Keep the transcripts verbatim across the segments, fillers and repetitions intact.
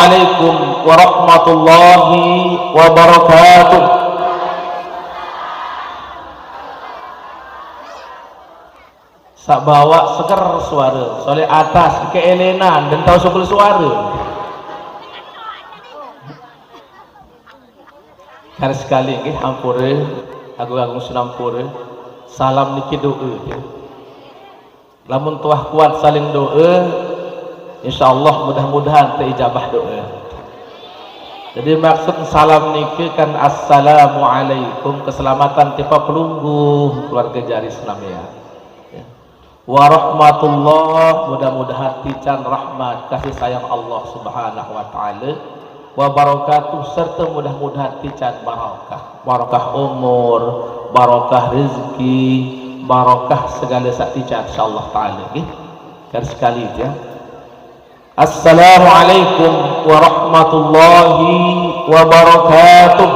Assalamualaikum warahmatullahi wabarakatuh. Sak bawak seger suara, soalnya atas keelenan dan tahu sukul suara. Kan sekali nggih hampura, agung-agung senampura. Salam niki doa. Lamun tuah kuat saling doa, insyaallah mudah-mudahan terijabah doa. Jadi maksud salam niki kan assalamualaikum, keselamatan tipa pelungguh keluarga jari senamian. Ya. Warahmatullah, mudah-mudahan tican rahmat kasih sayang Allah Subhanahu wa taala, wabarakatuh, serta mudah-mudahan tican barakah, barakah umur, barakah rezeki, barakah segala sak tican insyaallah taala nggih. Kan sekali ya. Assalamualaikum warahmatullahi wabarakatuh.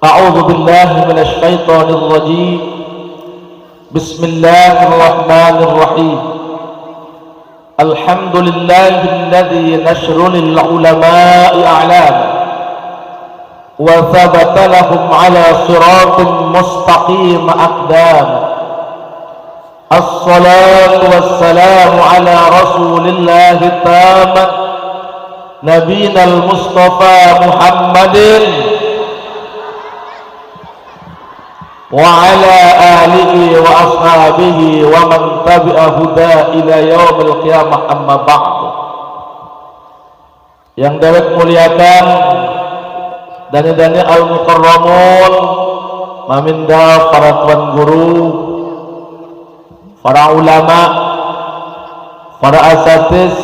أعوذ بالله من الشيطان الرجيم. بسم الله الرحمن الرحيم. الحمد لله الذي نشر للعلماء أعلام وثبت لهم على صراط مستقيم أقدام. الصلاة والسلام على رسول الله التام نبينا المصطفى محمد وعلى آله وأصحابه ومن تبع هدى إلى يوم القيامة، أما بعد. Yang dewek muliakan dani-dani al-mukarramun, maminda para tuan guru, para ulama, para asatiz,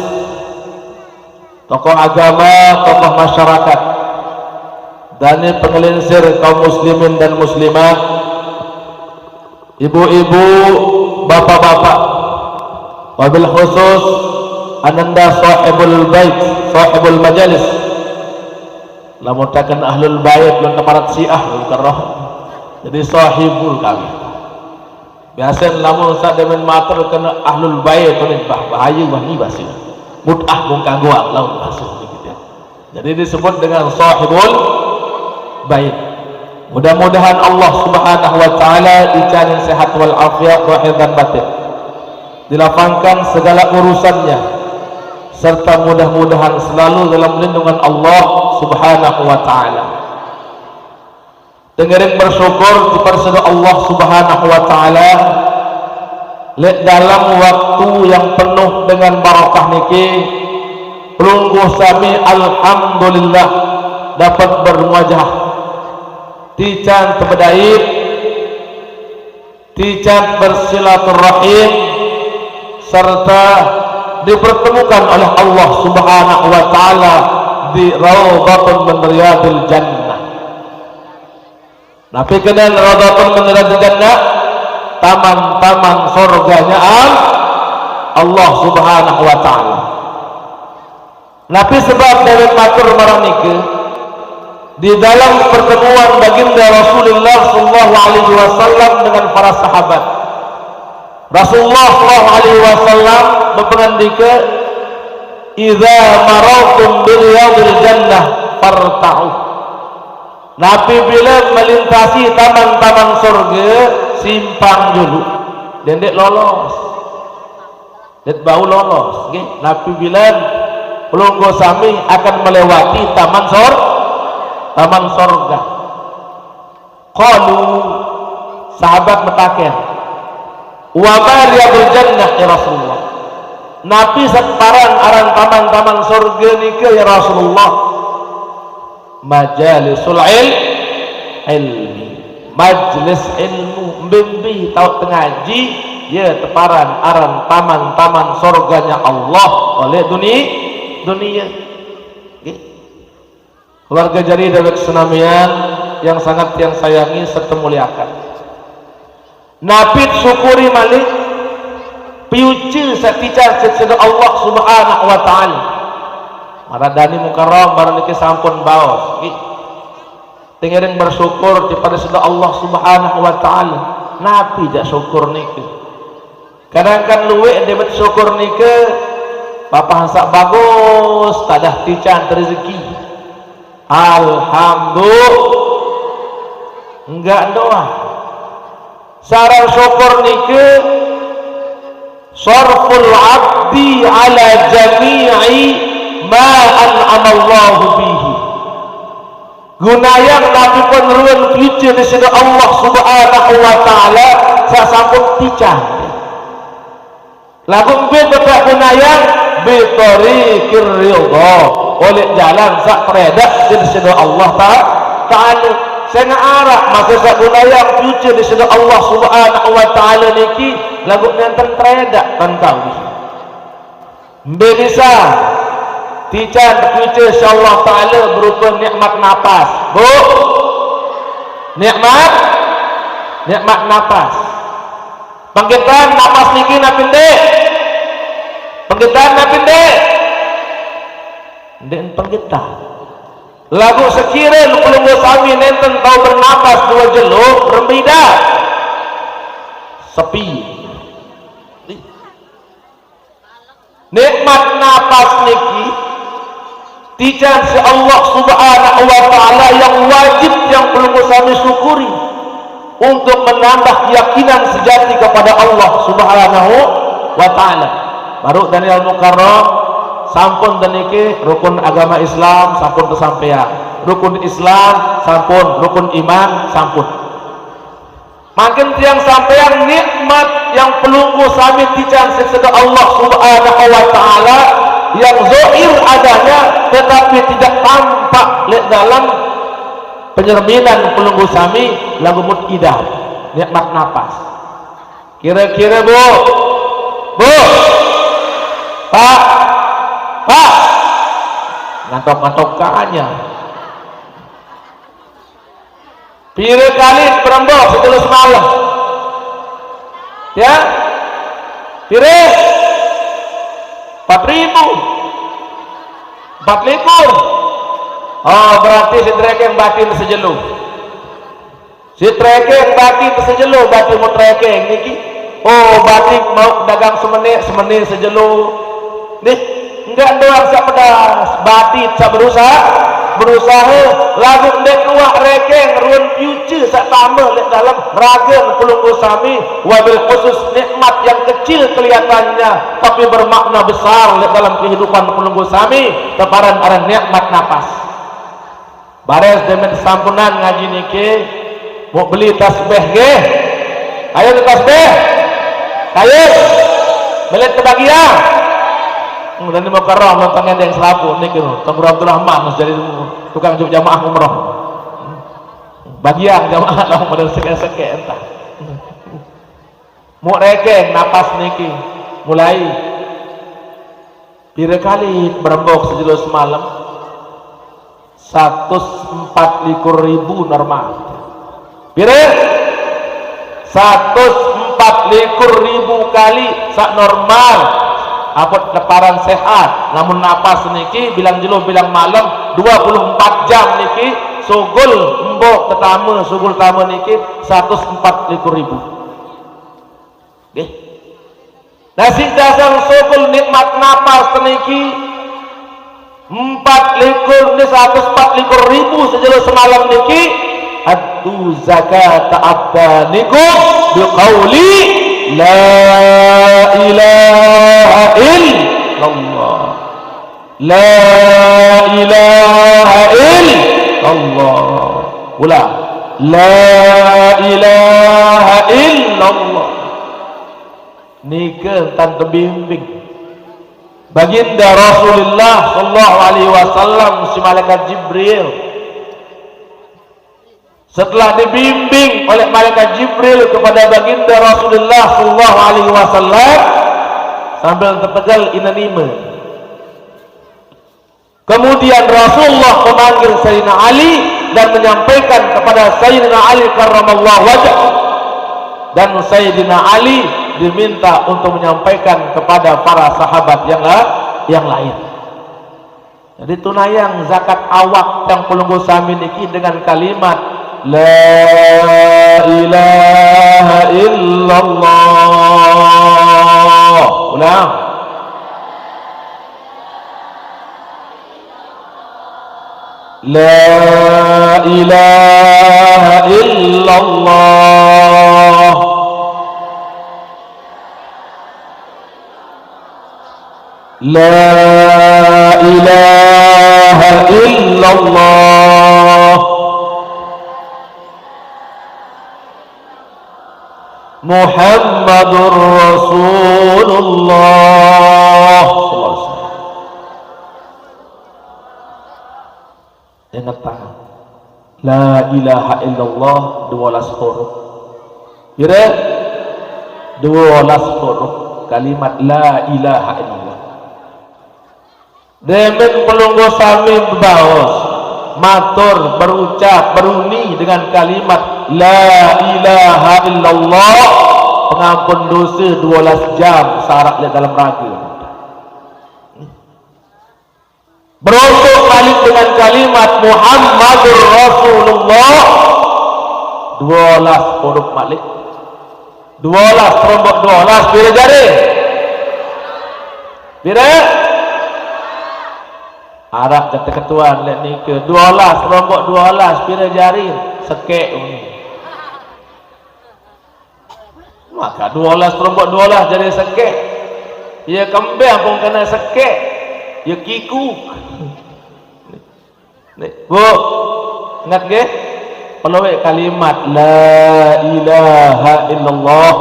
tokoh agama, tokoh masyarakat, dani pengelinsir kaum muslimin dan muslimat, ibu-ibu, bapak-bapak, wabil khusus ananda sahibul bait, sahibul majalis. Lamun taken ahlul bait, lun temarat Syiah, lun keroh. Jadi sahibul kami. Biasa lamun sak demen matur kena ahlul bait, tuh bah bahaya wah ni bahasa. Mut'ah mung kangguang lawan bahasa gitu ya. Jadi disebut dengan sahibul bait. Mudah-mudahan Allah Subhanahu wa taala icanin sehat wal afiat zahir dan batin. Dilapangkan segala urusannya serta mudah-mudahan selalu dalam lindungan Allah Subhanahu wa taala. Tengereng bersyukur kepada Allah Subhanahu wa taala, lek dalam waktu yang penuh dengan barakah niki, pelungguh sami alhamdulillah dapat bermuajah. Tican tebedait, tican bersilaturahim, serta dipertemukan oleh Allah Subhanahu wa taala di Raudhatun min Riyadil Jannah. Napi kenen Raudhatun min Riyadil Jannah? Taman-taman surganya Al-, Allah Subhanahu wa taala. Napi sebab dewek matur marang niki? Di dalam pertemuan baginda Rasulullah sallallahu alaihi wasallam dengan para sahabat, Rasulullah sallallahu alaihi wasallam bepengandika, "Idza marartum bi riyadil jannah farta'u." Napi bila melintasi taman-taman surga, simpang julu. Dendek lolos. Det bau lolos, nggih. Napi bila pelungguh sami akan melewati taman sor-, taman sorga. Qalu, sahabat metaken, "Wa ma riyadul jannah ya Rasulullah?" Napi separan aran taman-taman sorga nika ya Rasulullah? Majalisul il-, ilmi. Majlis ilmu, mbimbi tau tengaji, ya teparan aran taman-tataman sorganya Allah oleh duni-, dunia. Nggih. Keluarga jari dewek senamian yang sangat yang sayangi serta muliakan. Napit syukuri malik, piuci seticar seseda Allah Subhanahu wa taala. Maradani mukarram, marang niki sampun baos. Nggih. Tengereng bersyukur kepada seseda Allah Subhanahu wa taala. Napi jak syukur niki? Kadang kan luwek debet syukur nike, papah sak bagus, tadah tican rezeki. Alhamdulillah. Enggak doa. Saran syukur nike, sarful abdi ala jami'i ma an'amallahu bihi. Gunayang napi pun ruan pice di sida Allah Subhanahu wa Ta'ala sasampun tican. Lagu mbe tetap gunayang, bitoriqir ridha, oleh jalan sak teredak di sida Allah Ta-, Ta'ala. Saya ngarap masa sak gunayang pice di sida Allah Subhanahu wa Ta'ala niki lagu nenten teredak kan kami. Mbe bisa tican pice insyaallah taala berupa nikmat napas. Bu, nikmat, nikmat napas. Penggetan napas niki napi nde? Penggetan napi nde? Nde penggetan. Lagu sekira pelungguh sami nenten tau bernapas dua jelo, berembe idak? Sepi. Nikmat napas niki tican si Allah Subhanahu wa Ta'ala yang wajib yang pelungguh sami syukuri untuk menambah keyakinan sejati kepada Allah Subhanahu wa Ta'ala. Baru Daniel Mukarram, sampun teniki rukun agama Islam sampun kesampaian, rukun Islam sampun, rukun iman sampun. Makin tiang sampaian nikmat yang pelungguh sami tican sida Allah Subhanahu wa Ta'ala yang zahir adanya tetapi tidak tampak lek dalam penyerminan pelungguh sami lagu mut idah nikmat napas. Kira-kira bu, bu, pak, pak, ngantok-ngantok kanya. Pire kali berembok sejelo semalam? Ya? Pire? Empat ribu. Empat likur. Oh, berarti si trekeng batin sejelo. Si trekeng batin sejelo, batin mau trekeng niki. Oh, batin mau dagang semenit, semenit sejelo. Nih, enggak doang sak pedas, batin sak berusaha, berusaha, lagu ndek luak rekeng ruan pice sak tambah lek dalam ragen pelungguh sami, wabil khusus nikmat yang kecil kelihatannya, tapi bermakna besar lek dalam kehidupan pelungguh sami, teparan aran nikmat napas. Bares demen sampunan ngaji niki, mau beli tasbih nggih. Ayo beli tasbih. Ayo. Beli kebagian. Hmm, dan mau kerong nonton ngendeng selapu niki, Tengku Abdul Rahman jadi tukang jamaah umroh. Bagian jamaah lah pada seke-seke entah. Mau rekeng napas niki. Mulai. Pire kali berembok sejelo semalam? Satus empat likur ribu normal. Pire? Satus empat likur ribu kali sak normal. Apa teparan sehat? Lamun napas niki bilang jelo bilang malam dua puluh empat jam niki, sugul embok ketama, sugul tama niki satus empat likur ribu. Nggih. Nasi dasar sukul nikmat napas teniki empat likur ni seratus empat likur ribu sejelo semalam niki, addu zakat abdanikum biqauli la ilaha illallah. La ilaha illallah. Ulang. La ilaha illallah. Nike entan tebimbing. Baginda Rasulullah sallallahu alaihi wasallam si malaikat Jibril. Setelah dibimbing oleh malaikat Jibril kepada Baginda Rasulullah sallallahu alaihi wasallam sambil terpegal inanime. Kemudian Rasulullah memanggil Sayyidina Ali dan menyampaikan kepada Sayyidina Ali karramallahu wajah, dan Sayyidina Ali diminta untuk menyampaikan kepada para sahabat yang la-, yang lain. Jadi tunayang zakat awak yang pelungguh sami niki dengan kalimat la ilaha illallah. La ilaha illallah. La ilaha illallah. Muhammadur Rasulullah. Inget tangan. La ilaha illallah, dua belas huruf. Kira dua belas huruf kalimat la ilaha illallah. Demen pelungguh sami bebaos, matur, berucap, beruni dengan kalimat la ilaha illallah, pengampun dosa dua belas jam sarak leq dalam raga. Berosok malik dengan kalimat Muhammadur Rasulullah, dua belas huruf malik. Dua belas serombok dua belas, pira jari? Pira? Araq keteketuan leq nike, dua belas serombok dua belas, pira jari? Sekek. Maka dua belas serombok dua belas jari sekek. Ye kembang pun kena sekek. Ye kiku. Nih, Bu, inget nggih? Peluik kalimat la ilaha illallah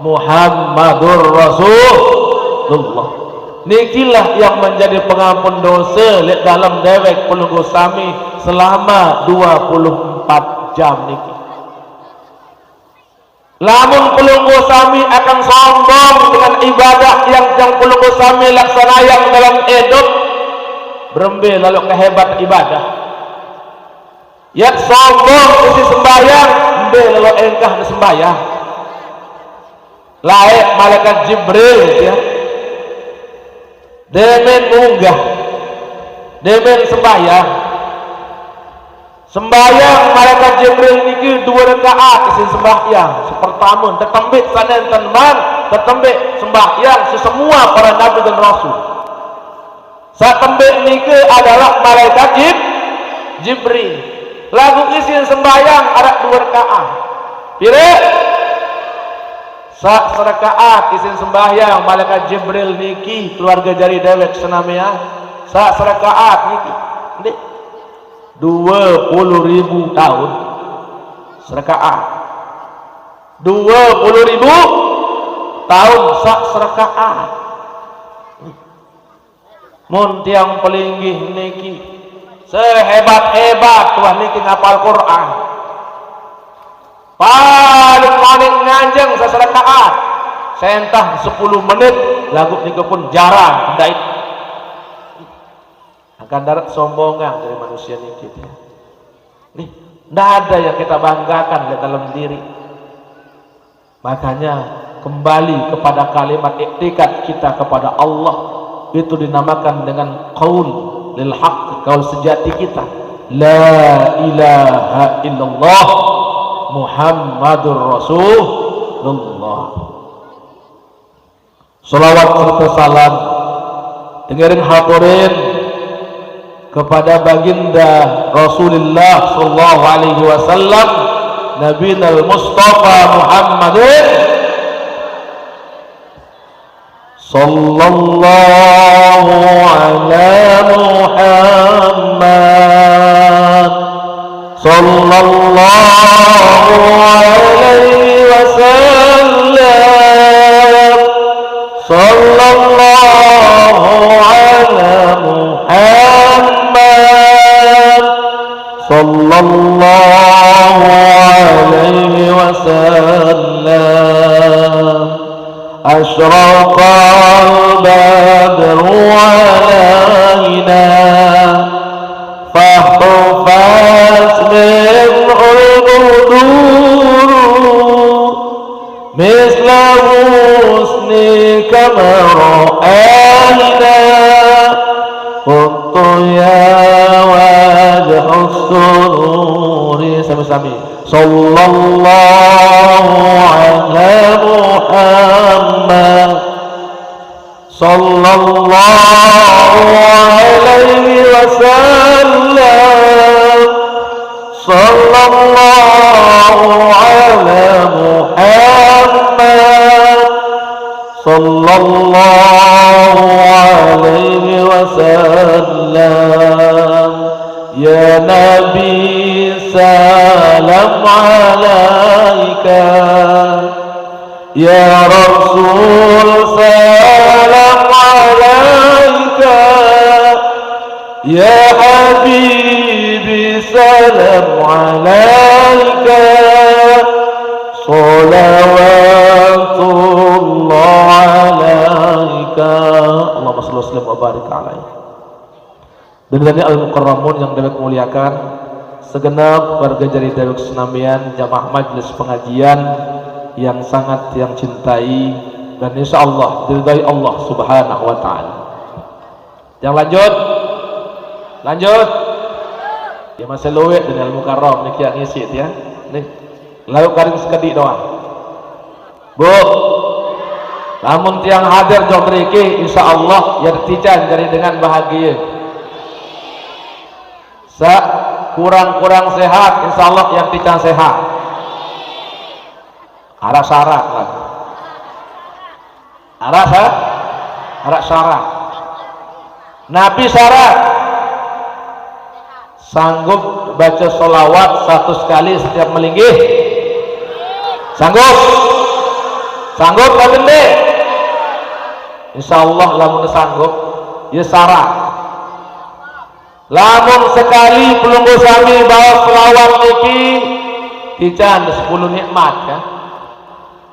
Muhammadur Rasulullah. Nikilah yang menjadi pengampun dosa leq dalem dewek pelungguh sami selama dua puluh empat jam niki. Lamun pelungguh sami akan sombong dengan ibadah yang, yang pelungguh sami laksanayang dalam idup, berembe lalo kehebat ibadah. Yat sombong isiq sembahyang, embe lalo engkah ne sembahyang. Laeq malaikat Jibril, ya. Demen munggah, demen sembahyang. Sembahyang malaikat Jibril niki due rekaat isiq sembahyang. Sepertame, tetembeq sanenten man, tetembeq sembahyang sesemua para nabi dan rasul. Saq tembeq nike adalah malaikat Jib-, Jibril. Laguq isiq sembahyang araq due rekaat. Pire? Saq serekaat isiq sembahyang malaikat Jibril niki, keluarge jari dewek senamean. Saq serekaat niki, ndeq, due puluh ribu taun serekaat. Due puluh ribu taun saq serekaat. Mun tiang pelinggih niki sehebat-hebat tuah niki ngapal Quran, paling ngoneq nganjeng seserekaat, sentah sepuluh menit, laguq nike pun jarang ndait. Akan darat sombongan dari manusia niki. Nih, ndak ada yang kita banggakan di dalam diri. Makanya, kembali kepada kalimat iktikad kita kepada Allah, itu dinamakan dengan qaul lil haq, qaul sejati kita. La ilaha illallah Muhammadur Rasulullah. Shalawat serta salam tengiring haturin kepada Baginda Rasulullah sallallahu alaihi wasallam, Nabinal Mustafa Muhammadin. Sallallahu ala Muhammad. Sallallahu alaihi wasallam. Sallallahu ala Muhammad. Sallallahu alaihi wasallam. Asyraqal badru alaina. Fahtafaz minhul buduru misla husnika ma ra'aina. Qultu ya wajhas sururi. Sami-sami. Sallallahu ala Muhammad. صلى الله عليه وسلم. صلى الله على محمد. صلى الله عليه وسلم. يا نبي سلام عليك. يا رسول سلام عليك. يا حبيبي سلام عليك. صلوات الله عليك. اللهم صل وسلم وبارك عليه. Hadirin al-mukarramun yang dewek muliakan, segenap warga jari dewek senamian, jamaah majelis pengajian yang sangat yang cintai, dan insya Allah diridai Allah Subhanahu wa Ta'ala. Yang lanjut, lanjut. Ya, masih luwih, hadirin al-mukarram, niki yang ngisi ya. Nih, lalu karing sekedi doang. Bu, lamun tiang hadir jok mriki, insya Allah ya tican jari dengan bahagia. Sa kurang-kurang sehat, insya Allah yang tican sehat. Arah syarat lah. Arah sa arah syarat. Nabi syarat. Sanggup baca solawat seratus kali setiap melinggih? Sanggup? Sanggup nggak gede? Insya Allah lamun sanggup, ya syarat. Lamun sekali pelungguh sami bawa selawat niki, tican sepuluh nikmat ya.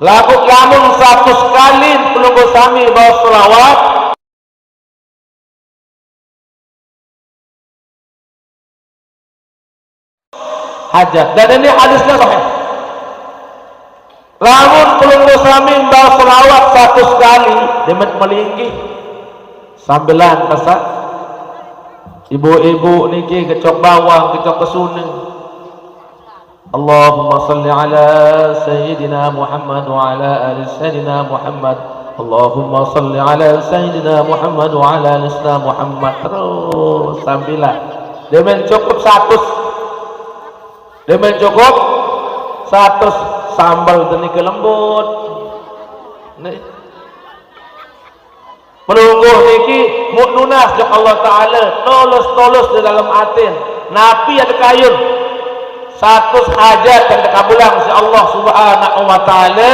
Lamun, lamun seratus kali pelungguh sami bawa selawat, hajat. Dan ini hadisnya sahih. Lamun pelungguh sami bawa selawat seratus kali, demet melinggih. Sambilan masa ibu-ibu niki gecok bawang, gecok kesuneng. Allahumma salli ala Sayyidina Muhammad wa ala ali Sayyidina Muhammad. Allahumma salli ala Sayyidina Muhammad wa ala ali Sayyidina Muhammad. Terus sambilan. Demen cukup seratus. Demen cukup seratus. Sambal tadi ke lembut. Nih. Pelungguh niki muk nunas jok Allah Ta'ala, tulus-tulus di dalam atin. Napi ada kayun. Seratus hajat yang dikabulang si Allah Subhanahu wa Ta'ala,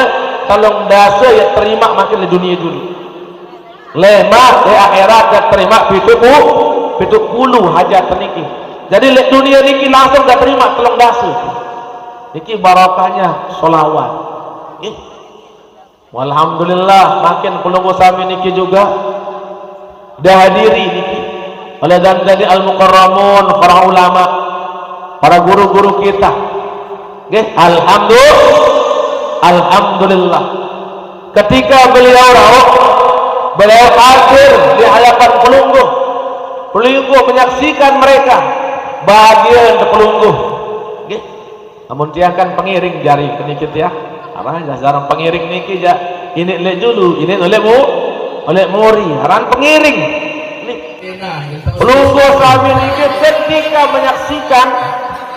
telung dasa ya terima makin di dunia dulu. Lemah di akhirat dia terima pitu puluh, pitu puluh hajat niki. Jadi lek dunia niki langsung dia terima telung dasa. Niki barokahnya solawat. Ih. Walhamdulillah, makin pelungguh sami niki juga dihadiri niki oleh dan dari al-mukarramun, para ulama, para guru-guru kita. Nggih, alhamdulillah. Alhamdulillah. Ketika beliau rauh, beliau hadir di hadapan pelungguh. Pelungguh menyaksikan mereka, bahagia pelungguh. Nggih. Amun tiang kan pengiring jari niki tiang. Apa ya, jarang pengiring niki ja. Ini lek julu, ini oleh mu, oleh muri. Aran pengiring. Ini pelungguh sami niki ketika menyaksikan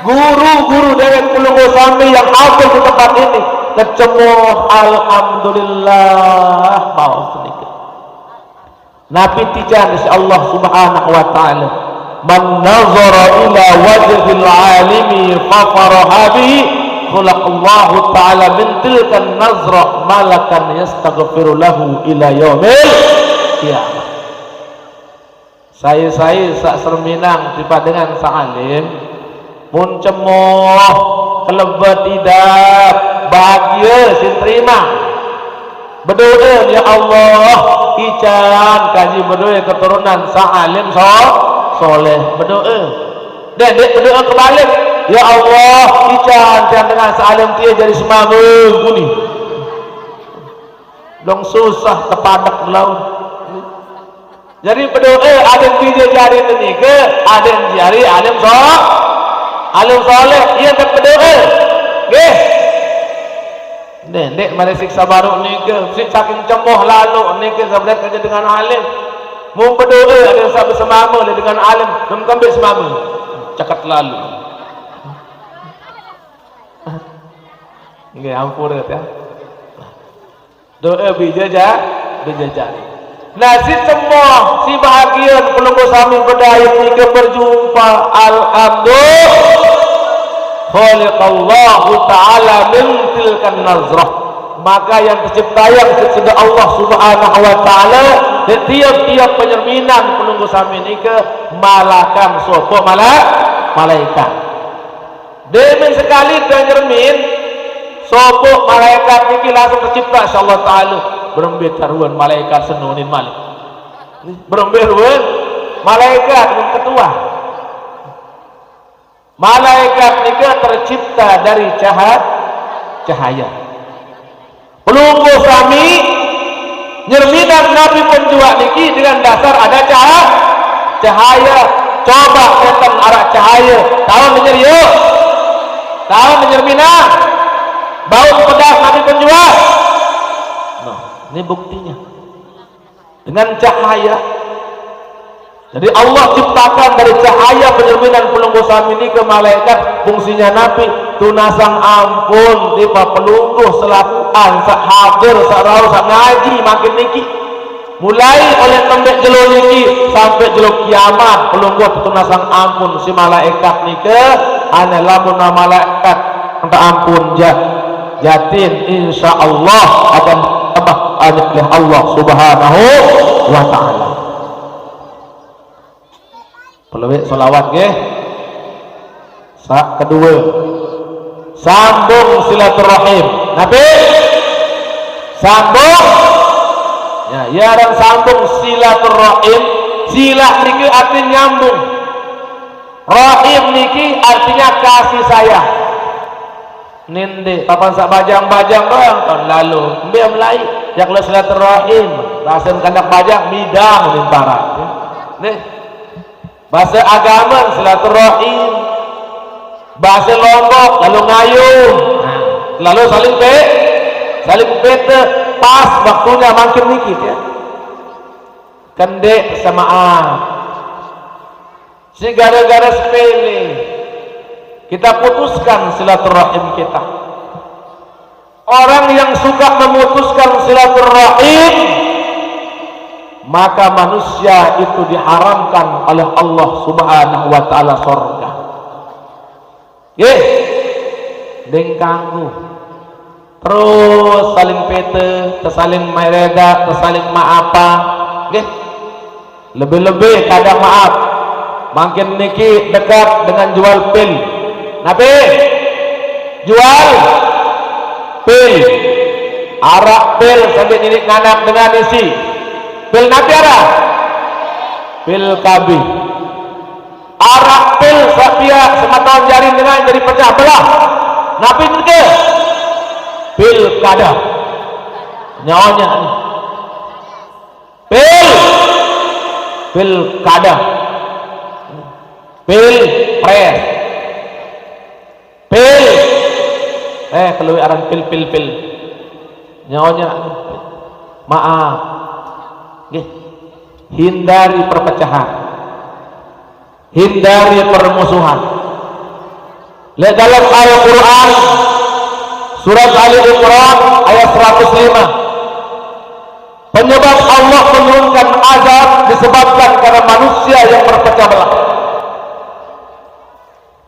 guru-guru dewek pelungguh sami yang hadir di tempat ini, kecemoh, alhamdulillah, baos niki. Napi tijan, insya Allah Subhanahu wa Ta'ala. Man nazara ila wajhil alimi fa faraha bihi, khalaqallahu ta'ala min tilkan nazra malakan yastaghfiru lahu ila yaumil qiyamah. Saya-saya sak Serminang tiba dengan sak alim, mun cemoh, kelebet idap, bahagia sin terima. Berdoa, "Ya Allah, ican kaji berdoa keturunan sa alim so, soleh." Berdoa. Dan dia berdoa kebalik, "Ya Allah, ican tiang dengan sa alim tia jadi semama kuni." Dong susah tepadak melaun. Jadi berdoa, ada yang bija jari tenike, ada yang jari alim so, alim soleh, ia tak berdoa. Nggih. Ndeq, ndeq mare siksa baruq nike, siq saking cemoh laloq nike sebelah kerja dengan alim. Mun bedoe ade saq besemame leq dengan alim, nem kembeq semame. Ceket laloq. Nggih, ampure, ya. Doe bije ja-, bije jari. Nah, siq cemoh, siq bahagian pelungguh sami bedait nike berjumpa. Alhamdulillah. Khalaqallahu ta'ala min tilkan nazrah. Maka yang tercipta yang side Allah Subhanahu wa Ta'ala, di tiap-tiap penyerminan pelungguh sami nike malakan sopoq mala-, malaikat. Demen sekali te nyermin, sopoq malaikat niki langsung tercipta, insyaallah taala. Berembe taruan malaikat senonin malik. Berembe ruan malaikat mun ketua. Malaikat nike tercipta dari caha-, cahaya. Pelungguh sami nyerminan napi penjuaq niki dengan dasar ada caha-, cahaya. Coba setan araq cahaya, taun nyerio? Taun nyerminan? Bau pedas napi penjuaq? Nah, ini buktinya. Dengan cahaya. Jadi Allah ciptakan dari cahaya penyerminan pelungguh sami nike malaikat, fungsinya napi? Tunasang ampun tipaq pelungguh selapuq an saq hadir, saq rauh, saq ngaji mangkin niki. Mulai oleh tembeq jelo niki sampai jelo kiamat, pelungguh tetunasang ampun siq malaikat nike, ane lamun malaikat minta ampun ja-, jatin, insyaallah akan tambah oleh Allah Subhanahu wa Ta'ala. Peluit solawat, nggih. Saq kedue, sambung silaturahim. Napi? Sambung. Ya, ya, aran sambung silaturahim. Silah niki arti nyambung. Rahim niki artinya kasih sayang. Ninde, papan saq bajang-bajang doang taun lalu. Mbe melai, jaq lo silaturahim. Bahasa kanak bajang, midang limparan. Nih. Bahasa agama, silaturahim. Bahasa Lombok, lalu ngayuh. Nah, lalu saling pe-, saling pete. Pas waktunya mangkin niki, ya. Kendeq semaaf. Siq gara-gara sepele, kita putuskan silaturahim kita. Orang yang suka memutuskan silaturahim, maka manusia itu diharamkan oleh Allah Subhanahu wa Ta'ala sorga. Nggih. Ndeng kanggo. Terus saling pete, tersaling mereda, tersaling maapa. Nggih. Lebih-lebih kadang maaf. Mangkin niki dekat dengan jual pil. Napi? Jual pil. Araq pil sambil nini nganak dengan isi. Pil napi araq? Pil K B. Araq pil saq piaq semeton jari dengan jadi pecah belah. Napi nike? Pilkada. Nyaonya. Pil. Pilkada. Pil pres. Pil. Eh, keluar aran pil, pil, pil. Nyaonya. Maaf. Nggih. Hindari perpecahan. Hindari permusuhan. Leq dalem Al-Qur'an, surat Ali Imran ayat seratus lima. Penyebab Allah menurunkan azab disebabkan karena manusia yang berpecah belah.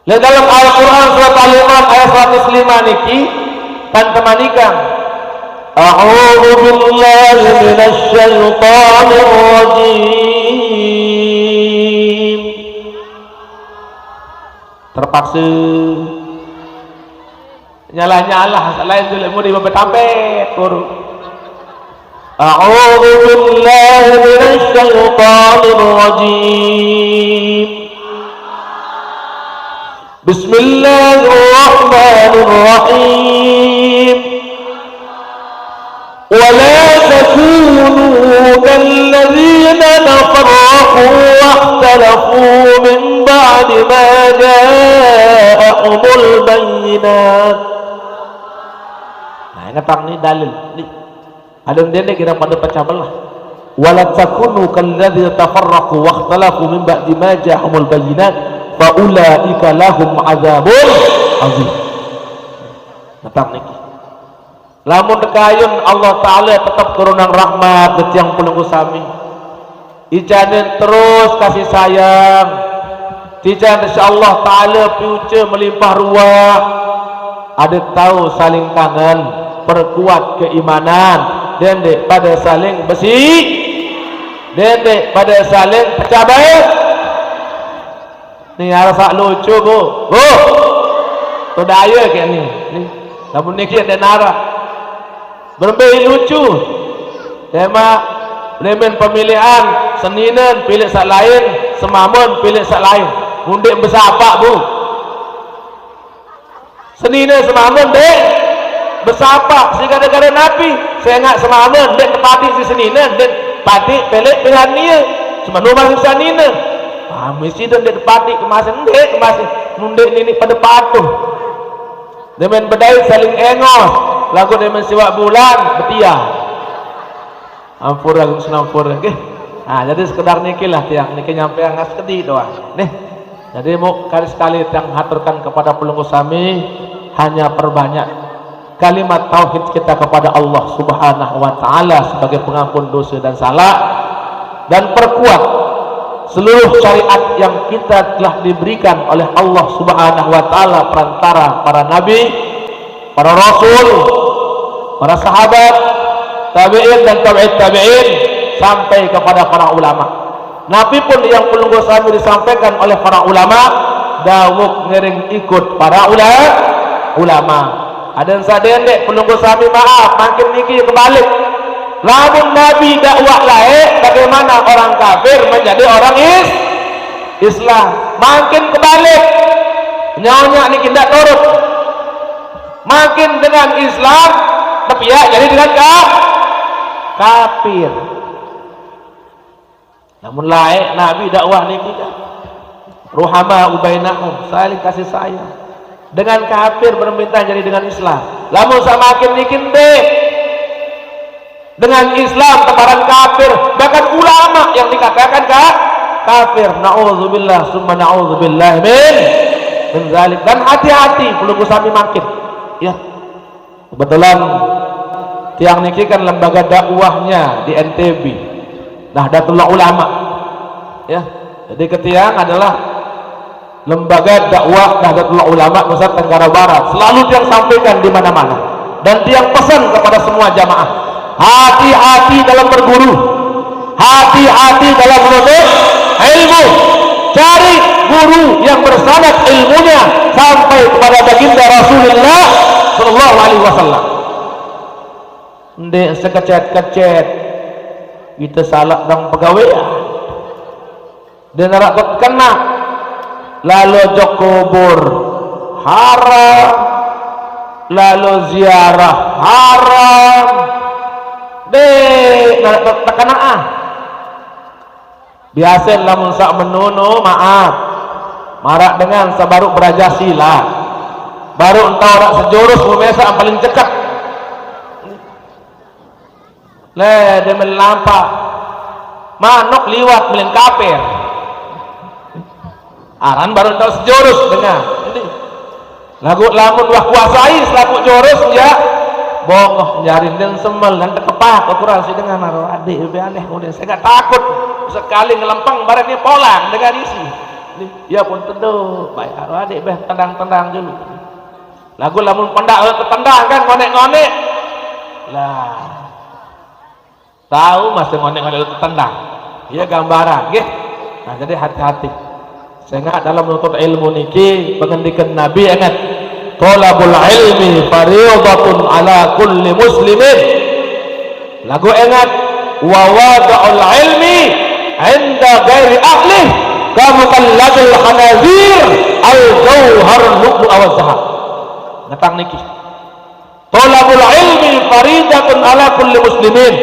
Leq dalem Al-Qur'an surat Ali Imran ayat seratus lima niki, tan temanikang, "A'udzu billahi minasy syaithanir rajim." Terpaksa nyalah-nyalah, saq lain tuleq mudi betampet, guru. A'udzu billahi minasy syaithanir rajim. Bismillahirrahmanirrahim. ولا تكونوا كالذين تفرقوا واختلفوا من بعد ما جاءهم البينات. Nah, Ngetang ni dalil ni. Ada dende kira pada pecah belah. Wala takunu kalladzina tafarraqu wakhtalafu min ba'di ma ja'ahumul bayyinat fa ulaika lahum adzabun azim. Ngetang niki. Lamun kayun Allah Ta'ala tetap turunang rahmat ke tiang pelungguh sami. Icanin terus kasih sayang. Ican insya Allah Ta'ala piuca melimpah ruah. Ada tahu saling kangen, perkuat keimanan. Dende pada saling besi. Dende pada saling pecah baik. Ni arah sak lucu, Bu. Bu. Tu daya ke ni. Ni. Lamun niki ada nara. Berembe lucu. Tema lemen pemilihan, seninen pilih sak lain, semamun pilih sak lain. Mundik besapak, Bu. Seninen semamun dek besapak, si gara-gara napi? Sengak semamun dek tepati si seninen, dek pati pelek pilihan nia. Semanu masih seninen. Ah, mesti dek tepati kemasin, dek kemasin. Mundik nini pada patuh. Demen bedait saling engos, lagu demen siwak bulan, betia. Ampura, Gung Senampura, nggih. Nah, jadi sekedar niki lah tiang niki nyampeang sekedi doang, nih. Jadi mau kali sekali tiang haturkan kepada pelungguh sami, hanya perbanyak kalimat tauhid kita kepada Allah Subhanahu wa Ta'ala sebagai pengampun dosa dan salah, dan perkuat seluruh syariat yang kita telah diberikan oleh Allah Subhanahu wa Ta'ala perantara para nabi, para rasul, para sahabat, tabi'in dan tabi'it tabi'in, sampai kepada para ulama. Napi pun yang pelungguh sami disampaikan oleh para ulama, dawuk ngiring ikut para ula-, ulama. Ada yang sadendek pelungguh sami, maaf, makin niki kebalik. Lamun Nabi dakwah lain, bagaimana orang kafir menjadi orang is-, Islam? Makin kebalik. Nyonya niki ndak turut. Makin dengan Islam, tapi ya jadi dengan ka-, kafir. Namun lain Nabi dakwah niki kan. Ruhama ubainahum, saling kasih sayang. Dengan kafir berminta jadi dengan Islam. Lamun samakin niki nde. Dengan Islam teparan kafir, bahkan ulama yang dikatakan ka-, kafir. Naudzubillah, summa naudzubillah min, min zalik. Dan hati-hati, pelungguh sami makin. Ya. Kebetulan tiang niki kan lembaga dakwahnya di N T B, Nahdlatul Ulama. Ya. Jadi ketiang adalah lembaga dakwah Nahdlatul Ulama Nusa Tenggara Barat. Selalu tiang sampaikan di mana-mana. Dan tiang pesan kepada semua jamaah, hati-hati dalam berguru, hati-hati dalam menuntut ilmu. Cari guru yang bersanad ilmunya sampai kepada baginda Rasulullah sallallahu alaihi wasallam. Nde sekecet-kecet kita salah dang pegawai. Dia narak kena. Lalu jok kubur haram, lalu ziarah haram. Dek, narak terkena ah. Biasa lamun sak menono, maaf. Marak dengan sabaru beraja silat. Baru entau rak sejurus memesak paling cekak. Le, dia melampak. Manuk liwat melin kafir. Aran baru entau sejurus dengan. Jadi, lagu lamun wah kuasai selaku jurus ya. Bongoh nyarin dan semel dan tekepak ukuran si dengan aduh adik lebih aneh kemudian saya nggak takut sekali ngelempeng baratnya polang dengan isi. Ini, ya pun teduh baik aduh adik beh tendang-tendang dulu. Lagu lamun pendak eh, ketendang kan ngonek-ngonek. Lah. Tahu masih ngonek-ngonek ketendang. Ya gambaran, nggih. Nah, jadi hati-hati. Sehingga dalam menuntut ilmu niki pengendikan Nabi ingat, "Thalabul ilmi fariidatun ala kulli muslimin." Lagu ingat, "Wa wada'ul ilmi inda ghairi ahli kamuqalladil khanazir al jauhar lu'lu awal zahab." Ngetang niki. Thalabul ilmi faridatun ala kulli muslimin.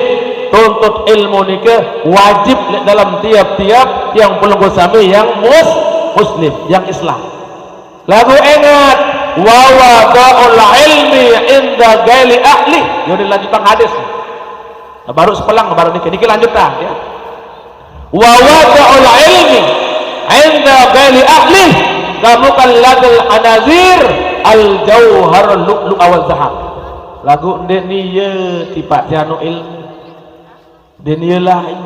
Tuntut ilmu nika wajib dalam tiap-tiap tiang pelungguh sami yang mus-, muslim, yang Islam. Lagu ingat, Wa wada'ul ilmi inda gaili ahli. Yo, dilanjutkan hadis. Nah, baru sepelang, baru niki, niki lanjutan, ya. Wa wada'ul ilmi inda gaili ahli kamukalladil anazir al jauhar lu'lu awal zahab. Lagu nde niye tipat tianu ilmu. Nde niye lain.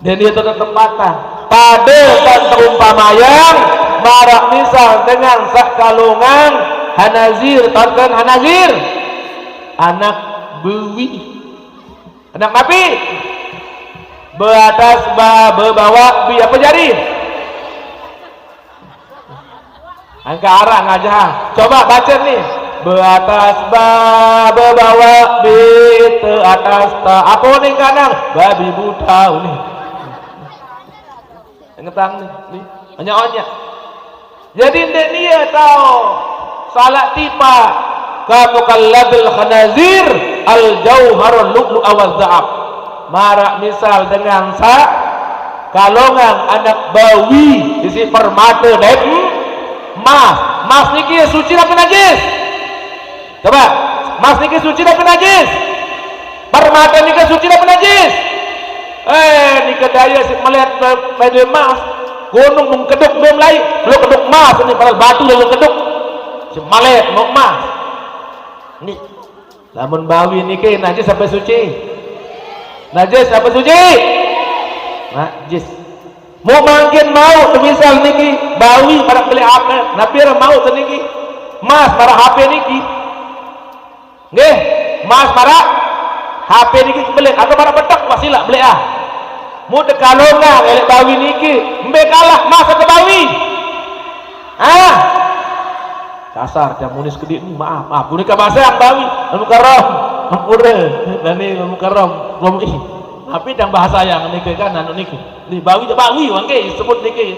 Nde niye tetep patah. Pade kan seumpamayang, marak misal dengan sakalongan hanazir, tahu kan hanazir? Anak bewi. Anak napi? Beatas ba, bebawa bi, apa jari? Angka arah ngajah. Coba baca nih. Beatas ba, bebawa bi, te atas ta. Apa nih kanang? Babi buta nih. Ngetang nih, nih. Onya-onya. Jadi nde niye tahu salah tipa kamukalladil khanazir al jauhar lu'lu awal zahab. Marak misal dengan sa kalongan anak bawi isi permata dait emas. Emas niki suci tapi najis? Coba, emas niki suci tapi najis? Permata niki suci tapi najis? Eh, niki daya si melihat pada emas. Gunung mengkeduk belum lai, belum keduk emas ini, padahal batu lalu keduk. Si malet mau emas. Nih, lamun bawi niki najis apa suci? Najis apa suci? Najis. Mau mangkin mau, misal niki, bawi pada beli apa? Napi mau niki? Emas pada H P niki. Nggih, emas marak H P niki kebelit, atau marak betek wasilah belik ah. Mu tekalongan elek bawi niki, mbe kalah emas atau bawi? Ah. Kasar jam munis kedik ni, maaf, maaf. Punika bahasa yang bawi, anu karam, ampura, nani anu karam, belum ih. Tapi yang bahasa yang niki kan anu niki. Ni bawi je bawi wangge sebut niki.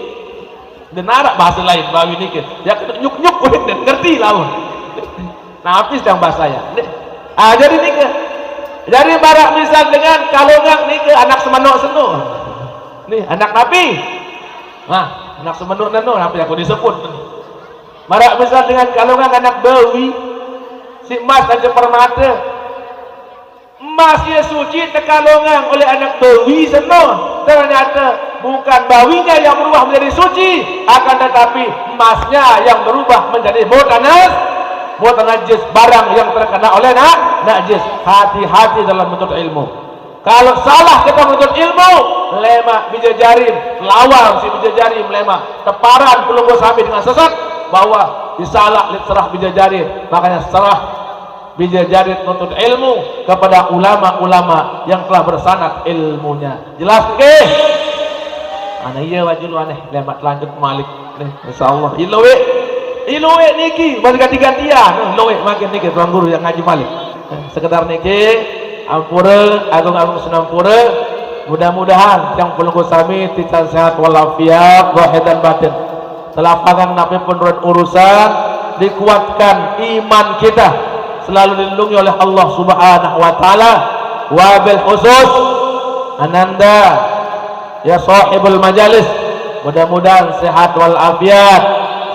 Dia narak bahasa lain bawi niki. Ya nyuk-nyuk kulit dan ngerti lawan. Nah, habis yang bahasa ya. Nih. Ah, jadi niki. Jadi marak misal dengan kalongan niki anak semenuk seno. Nih, anak napi? Nah, anak semenuk neno napi aku disebut. Marak misal dengan kalongan anak bawi. Si emas aja permata. Emas ye suci tekalongan oleh anak bawi seno. Ternyata bukan bawinya yang berubah menjadi suci, akan tetapi emasnya yang berubah menjadi mutanas, mutanajis, barang yang terkena oleh na-, najis. Hati-hati dalam menuntut ilmu. Kalau salah kita menuntut ilmu, lemak bija jarim, lawan si bija jarim lemak, teparan pelungguh sami dengan sesat, bahwa disalah serah bija jarim. Makanya serah bija jarim nuntut ilmu kepada ulama-ulama yang telah bersanad ilmunya. Jelas nggih? Ana iya wajulu aneh, lemak lanjut malik nih, insyaallah. Iluwe, iluwe niki, masih ganti-gantian. Iluwe makin niki tuan guru yang ngaji malik. Sekedar niki, ampura, agung-agung senampura. Mudah-mudahan yang pelungguh sami tican sehat walafiat, zahir dan batin. Selapangan napi pun urusan, dikuatkan iman kita, selalu dilindungi oleh Allah Subhanahu wa taala. Wabil khusus ananda ya sahibul majalis, mudah-mudahan sehat walafiat.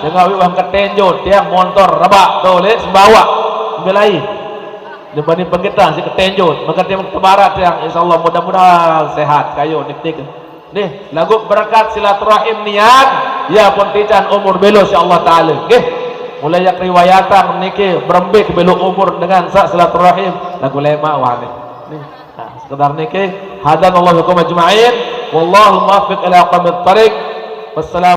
Sehingga wi wah ketenjo tiang montor rebak tu leh sembawa belai. Dibanding pengetang si ketenjo, maka tiang tebarat tiang, insyaallah mudah-mudahan sehat kayu nik-nik. Nih, lagu berkat silaturahim niat, ya pun tican umur belo si Allah Taala. Nggih. Mulai yang riwayatan niki berembik belo umur dengan sa silaturahim. Lagu lema wah nih. Nih. Nah, sekedar niki, hadanallahu wa iyyakum ajma'in. Wallahu muwaffiq ila aqwamit thariq. Wassalamu